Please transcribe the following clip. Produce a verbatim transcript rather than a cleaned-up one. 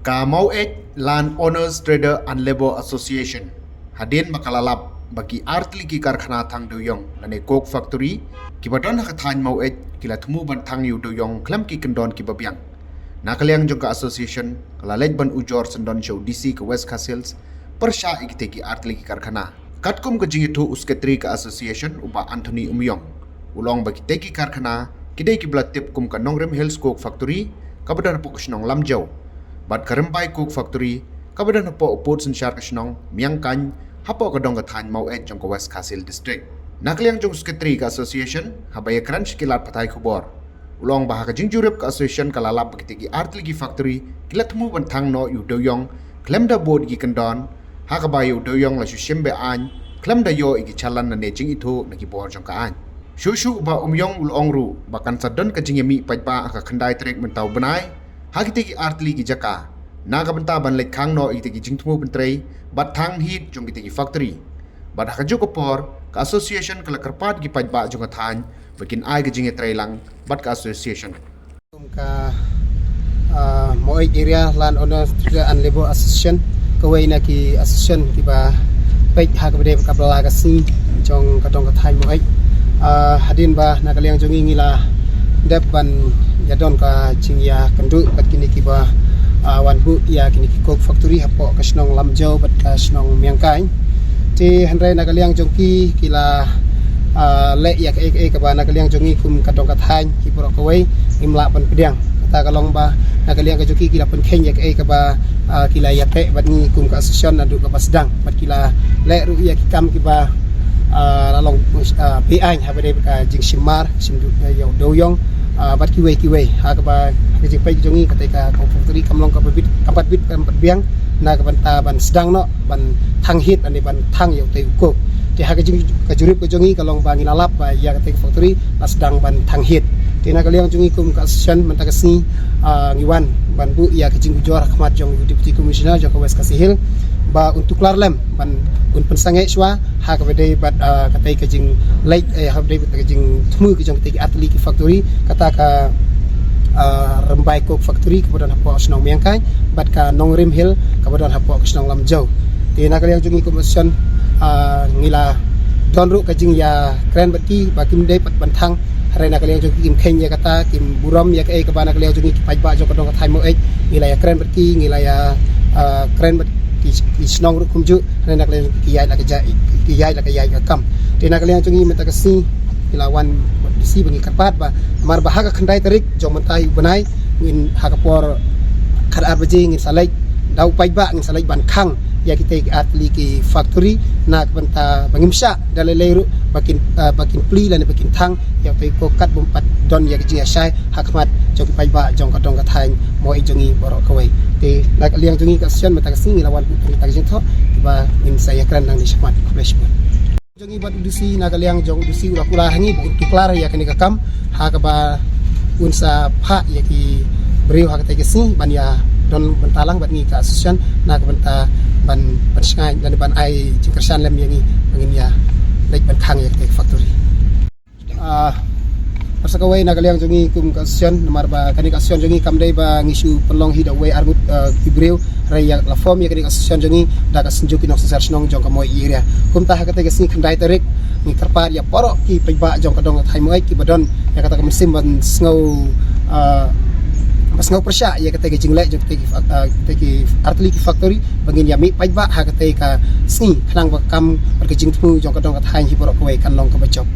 Ka Maweit Land Owners Trader and Labour Association, hadien ba ka la lap ba ki artylli ki karkhana thang dewïong lane coke factory kiba don ha ka thaiñ Maweit ki la thmu ban thang ïa u dewïong khlem ki kyndon kiba biang. Na ka liang jong ka association ka la leit ban ujor syndon sha u D C ka West Khasi Hills pyrshah ïa kitei ki artylli ki karkhana. Katkum ka jingïathuh u Secretary ka association u Bah Anthony Umïong, u la ong ba kitei ki karkhana ki dei kiba la tip kum ka Nongrim Hills Coke Factory kaba don hapoh ka shnong Lamjaw, bad ka Rymbai Coke Factory kaba don hapoh u pud synshar ka shnong Miangkaiñ, hapoh ka dong ka thaiñ Maweit jong ka West Khasi Hills District. Na ka liang jong u Secretary ka association, haba ïakren sha ki lad pathai khubor, u la ong ba ha ka jingjurip ka association ka la lap ba kitei ki artylli ki factory ki la thmu ban thang noh ïa u dewïong khlem da bud ïa ki kyndon, ha kaba ïa u dewïong la shu shim be-aiñ khlem da ïoh ïa ki challan lane jingithuh na ki bor jong ka aiñ. Shuh shuh u Bah Umïong u la ong ruh ba kan sa don ka jingïamih paidbah ha ka khyndai tarik mynta u bnai ha kitei ki artylli ki jaka na ka bynta ban leit khang noh ïa kitei ki jingthmu pyntrei bad thang hiat jong kitei ki factory. Bad ha kajuh ka por, ka association ka la kyrpad ïa ki paidbah jong ka thaiñ ba kin ai ka jingïatreilang bad ka association. Kum ka, ah, Maweit Area Land Owners Trader and Labour Association, kawei na ki association kiba peit ha kaba dei ka pla ka sngi jong ka dong ka thaiñ Maweit. Ah, hadien ba na ka liang jong ngi ngi la dep ban ïadon ka jingïakynduh bad kine kiba, ah, wan buh ïa kine ki coke factory hapoh ka shnong Lamjaw bad ka shnong Miangkaiñ. Te hynrei na ka liang jong ki ki la, ah, leh ïa kaei kaei kaba na ka liang jong ngi kum ka dong ka thaiñ ki baroh kawei ngim lah ban pdiang. Kata ka long ba na ka liang ka jong ki ki la pynkheiñ ïa kaei kaba, ah, ki la ïateh bad ngi kum ka association naduh kaba sdang bad ki la leh ruh ïa ki kam kiba, ah, la long, ah, be-aiñ haba dei ka jingshim mar, shim du-, eh, ïa u dewïong, ah, bad kiwei kiwei. Ha kaba ha ka jingpeit jong ngi katei ka coke factory kam long kaba bit, kam pat bit kam pat biang na ka bynta ban sdang noh ban thang hiat lane ban thang ïa utei u coke. Te ha ka jing, ka jurip ka jong ngi ka long ba ngi la lap ba ïa katei ka factory la sdang ban thang hiat. Te na ka liang jong ngi kum ka association mynta ka sngi, ah, ngi wan ban buh ïa ka jingujor ha khmat jong u Deputy Commissioner jong ka West Khasi Hills ba un tuklar lem ban un pynsangeh shuwa ha kaba dei bad, ah, katei ka jingleit, eh, ha kaba dei bad ka jingthmu ka jong katei ki artylli ki factory, kata ka, ah, Rymbai Coke Factory kaba don hapoh shnong Miangkaiñ bad ka Nongrim Hill kaba don hapoh ka shnong Lamjaw. Te na ka liang jong ngi kum association, ah, ngi la don ruh ka jingïakren bad ki ba kim dei pat ban thang. Hynrei na ka liang jong ki kim kheiñ ïa kata, kim burom ïa kaei kaba na ka liang jong ngi ki paidbah jong ka dong ka thaiñ Maweit ngi la ïakren bad ki, ngi la ïa, ah, kren bad ki, ki shnong ruh kumjuh. Hynrei na ka liang jong ki ki ïaid la ka jait, ki ïaid la ka ïaid ka kam. Te na ka liang jong ngi mynta ka sngi ngi la wan bad u D C ba ngi kyrpad ba namar ba ha ka khyndai tarik jong mynta u bnai ngin ha ka por khatar baje ngin sa leit da u paidbah ngin sa leit ban khang ïa kitei ki artylli ki factory na ka bynta ba ngim shah da lei lei ruh ba kin, ah, ba kin plie lane ba kin thang ïa utei u coke katba ym pat don ïa ka jingïashai ha khmat jong ki paidbah jong ka dong ka thaiñ Maweit jong ngi baroh kawei. Te na ka liang jong ngi ka association mynta ka sngi ngi la wan buh ïa kita ki jingthoh ba ngin sa ïakren nangne shakhmat. Khublei shibun. Jong ngi bad u D C, na ka liang jong u D C u la kular ha ngi ba un tuklar ïa kane ka kam ha kaba un sa phah ïa ki briew ha katei ka sngi ban ïa don bynta lang bad ngi ka association na ka bynta ban, ban shngaiñ lane ban ai jingkyrshan lem ïa ngi ba ngin ïa leit ban khang ïa katei ka factory. Ah, bad sa kawei na ka liang jong ngi kum ka association namar ba kane ka association jong ngi kam dei ba ngi shu pynlong hi da uwei ar ngut, ah, ki briew. Hynrei ïa la form ïa kane ka association jong ngi da ka Synjuk ki Nongsynshar Shnong jong ka Maweit Area. Kumta ha katei ka sngi khyndai tarik ngi kyrpad ïa baroh ki paidbah jong ka dong ka thaiñ Maweit kiba don ïa kata ka mynsiem ban sngew, ah, ban sngew pyrshah ïa katei ka jingleh jong katei ki, ah, katei ki artylli ki factory ba ngin ïa mih paidbah ha katei ka sngi khnang ba ka kam bad ka jingthmu jong ka dong ka thaiñ hi baroh kawei kan long kaba jop.